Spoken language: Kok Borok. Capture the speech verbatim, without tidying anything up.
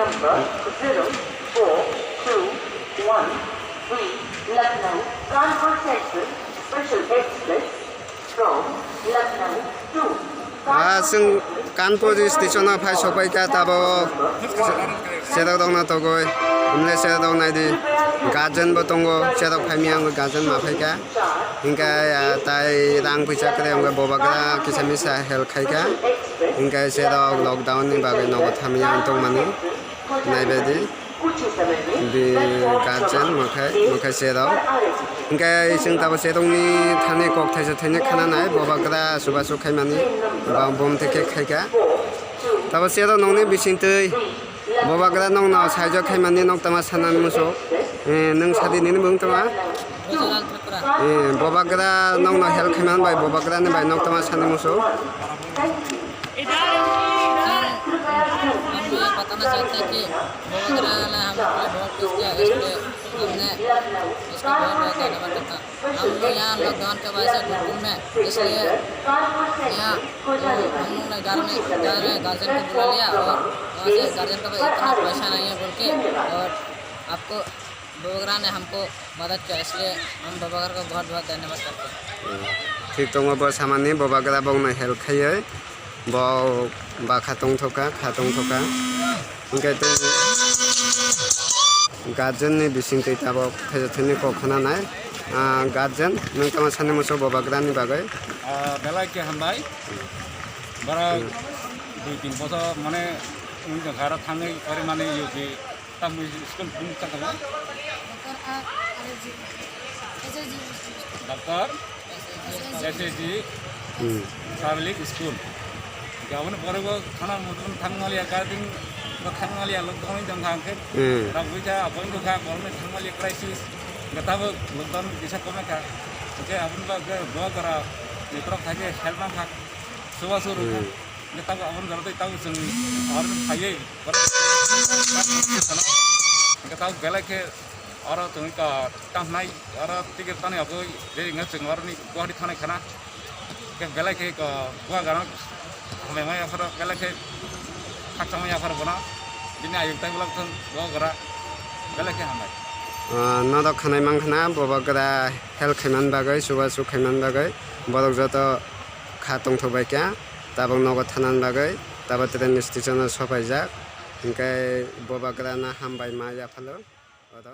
Number zero four two one three Lucknow Kanpur Central Special Express from Lucknow to Ah, chwng Kanpur station o phai sokpai kha, tabo cherok rok no togoi, hwnle cherok rok nai di, guardian bo tongo, cherok phai maya wngwi guardian ma phai kha, hingkhe, ah, tai rang puisa kwrwi wngkhe bobagra kisa misa help khai kha, hingkhe cherok lockdown ni bagwi nogo thangwi ang tongmani. Naibaidi, bi guardian mwkhai, mwkhai cherok. Hingkhe chwng tabuk cherokni thani kok thaisa thaini khana nai, bobagra chubachu khaimani, ba bom tei khe khaikha. Tabuk cherok nokni bisingtwi bobagra nokno saijo khaimani, nok tama sanani muchuk. Eh, nwng sadi nini bung tama? Bujolal Tripura. Eh, bobagra nokno help khaimani bai, bobagrani bai nok tama sani muchuk. हम ये बताना चाहते हैं कि बोबगरा ने हम लोग के लिए बहुत कुछ किया, इसलिए हमने इसका बहुत बहुत धन्यवाद करता। हम लोग यहाँ लॉकडाउन के वजह से घुटन में, इसलिए यहाँ हम लोग ने घर में, घर में गार्जियन को बुला लिया और वहाँ से गार्जियन के पास इतना पैसा नहीं है बोल के, और आपको बोबगरा ने हमको मदद किया, इसलिए हम बोबगरा को बहुत बहुत धन्यवाद करते हैं। Thik tongo bo samani, bobagra bokno help khaiwi. Bo ba kha tongthokha, kha tongthokha. Hingkhe tei guardian ni bisingtwi tabuk thaisa thaini kok khna nai. Ah, guardian, nwng tamo sani muchuk bobagra ni bagwi? Ah, belai khe hambai. Bara Hmm. dui tin bosor mane wngkha aro thangwi pore mane U G. Tamni school bung ta kamo? Doctor A, R S G. S S G. Doctor S S G. Hmm. Public school. Gabon pore bo khana mutun thangmaliya, garden bo thangmaliya, lockdown jang khang khe. Hmm. Rok buja abon do kha, borok thangmaliya crisis. Gata bo lockdown bisa kome kha. Ke abon ba ke bo gara ni torok thake help mang kha. Suba suru kha. Hmm. Gata bo abon gara tei tabo chwng abon phaiye. Hingke tabuk belai khe oro tongwi ka-, tamo nai, oro ticket tanwi aboi, je wngkha chwng oroni Guwahati thangnai khana. Hingke belai khe ko-, Goa gana hambai maya pharo, belai khe khakchangma ya pharo bono. Bini ayuk tai bolak thang Goa gora, belai khe hambai. Ah, norok khanai mankha na, bobagra help khaimani bagwi, chubachu khaimani bagwi, borok joto kha tongthok bai kha, tabuk nogo thanani bagwi, tabuk train station o sopaijak. Hingke bobagrano hambai ma yaphalo oro.